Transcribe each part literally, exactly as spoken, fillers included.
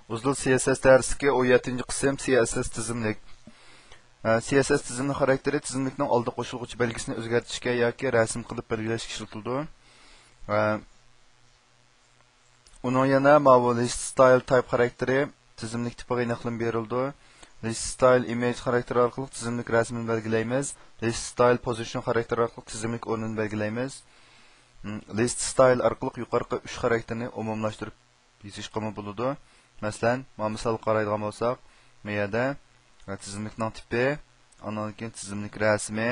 ئۇزۇل سى ئېس ئېس دەرسلىكى، ئون يەتتىنچى قىسىم، سى ئېس ئېس تىزىملىك. ئە، سى ئېس ئەس تىزىملىك خاراكتېرى تىزىملىكنىڭ ئالدى قوشۇلغۇچى بەلگىسىنى ئۆزگەرتىشكە ياكى رەسىم قىلىپ بەلگىلەشكە ئىشلىتىلىدۇ. ئە، ئۇنىڭ يەنە ماۋۇ لىست ستايل تايپ خاراكتېرى تىزىملىك تىپىغا ئېنىقلىما بېرىلىدۇ. لىست ستايل ئىمېج خاراكتېرى ئارقىلىق تىزىملىك رەسىمىنى بەلگىلەيمىز. لىست ستايل پوزىشن خاراكتېرى ئارقىلىق تىزىملىك ئورنىنى بەلگىلەيمىز. م، لىست ستايل ئارقىلىق يۇقىرىقى ئۈچ خاراكتېرنى ئومۇملاشتۇرۇپ يېزىشقىمۇ بولىدۇ. مەسىلەن، مانا مىسالغا قارايدىغان بولساق، بۇ يەردە، ھە، تىزىملىكنىڭ تىپى، ئاندىن كېيىن تىزىملىك رەسىمى،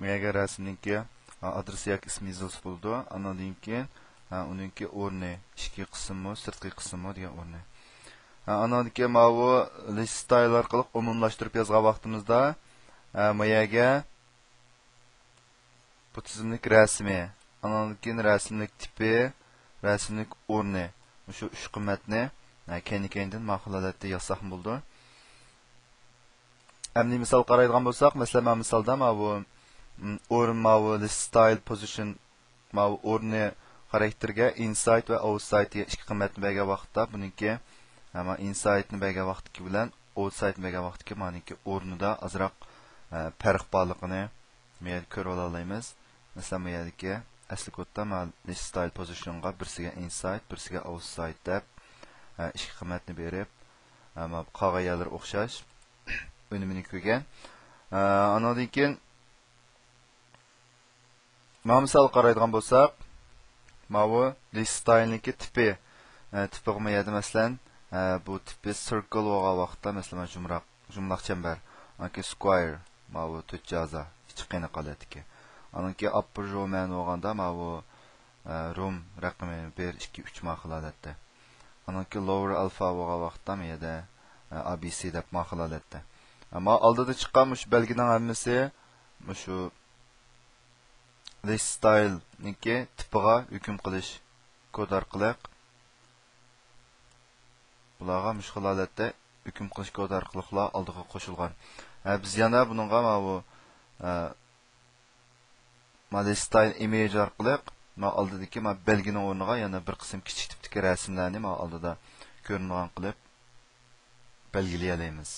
بۇ يەرگە رەسىمنىڭكى، ھە، ئادرېسى ياكى ئىسمى يېزىلسا بولىدۇ. ئاندىن كېيىن، ھە، ئۇنىڭكى ئورنى، ئىچكى قىسىممۇ، سىرتقى قىسىممۇ دېگەن ئورنى. ھە، ئاندىن كېيىن ماۋۇ لىست ستايل ئارقىلىق ئومۇملاشتۇرۇپ يازغان ۋاقتىمىزدا، ھە، بۇ يەرگە بۇ تىزىملىك رەسىمى، ئاندىن كېيىن رەسىملىك تىپى، رەسىملىك ئورنى، مۇشۇ ئۈچ قىممەتنى، ھە، كەينى-كەينىدىن ماقۇل ھالەتتە يازساقمۇ بولىدۇ. ئەمدى مىسال قارايدىغان بولساق، مەسىلەن، مانا مىسالدا ماۋۇ، م، ئورۇن ماۋۇ، لىست ستايل، پوزىشن ماۋۇ ئورنى خاراكتېرگە ئىنسايد ۋە ئاۋتسايد دېگەن ئىككى قىممەتنى بەرگەن ۋاقىتتا، بۇنىڭكى، ھە، مانا ئىنسايدنى بەرگەن ۋاقىتتىكى بىلەن ئاۋتسايدنى بەرگەن ۋاقىتتىكى مانىڭكى ئورنىدا ئازراق، ھە، پەرق بارلىقىنى بۇ يەردە كۆرۈۋالالايمىز. مەسىلەن، بۇ يەردىكى ئەسلى كودتا مانا لىست ستايل پوزىشنغا بىرسىگە ئىنسايد، بىرسىگە ئاۋتسايد دەپ، ھە، ئىككى قىممەتنى بېرىپ، ھە، مانا قالغان يەرلىرى ئوخشاش ئۈنۈمىنى كۆرگەن. ھە، ئانىڭدىن كېيىن مانا مىسالغا قارايدىغان بولساق، ماۋۇ لىست ستايلنىڭكى تىپى، ئە، تىپىغا ما يەردە مەسىلەن، ئە، بۇ تىپى سىركل بولغان ۋاقىتتا، مەسىلەن، مانا جۇمراق، جۇملاق چەمبەر، ياكى سكوير، ماۋۇ تۆت جازا، ئىچى قېنىق ھالەتتىكى. ئانىڭكى ئاپپېر رومان بولغاندا ماۋۇ، ئە، روم رەقىمى بىر، ئىككى، ئۈچ ماقۇل ھالەتتە. ئانىڭكى لوۋېر ئالفا بولغان ۋاقىتتا ما يەردە، ئە، ئا بى سى دەپ ماقۇل ھالەتتە. ئەمما ئالدىدا چىققان مۇشۇ بەلگىنىڭ ھەممىسى مۇشۇ لىست ستايلنىڭكى تىپىغا ھۆكۈم قىلىش كود ئارقىلىق، بۇلارغا مۇشۇ خىل ھالەتتە ھۆكۈم قىلىش كود ئارقىلىقلا ئالدىغا قوشۇلغان. ھە، بىز يەنە بۇنىڭغا ماۋۇ، ھە، ما لىست ستايل ئىمېج ئارقىلىق ما ئالدىدىكى ما بەلگىنىڭ ئورنىغا يەنە بىر قىسىم كىچىك تىپتىكى رەسىملەرنى ما ئالدىدا كۆرۈنىدىغان قىلىپ بەلگىلىيەلەيمىز.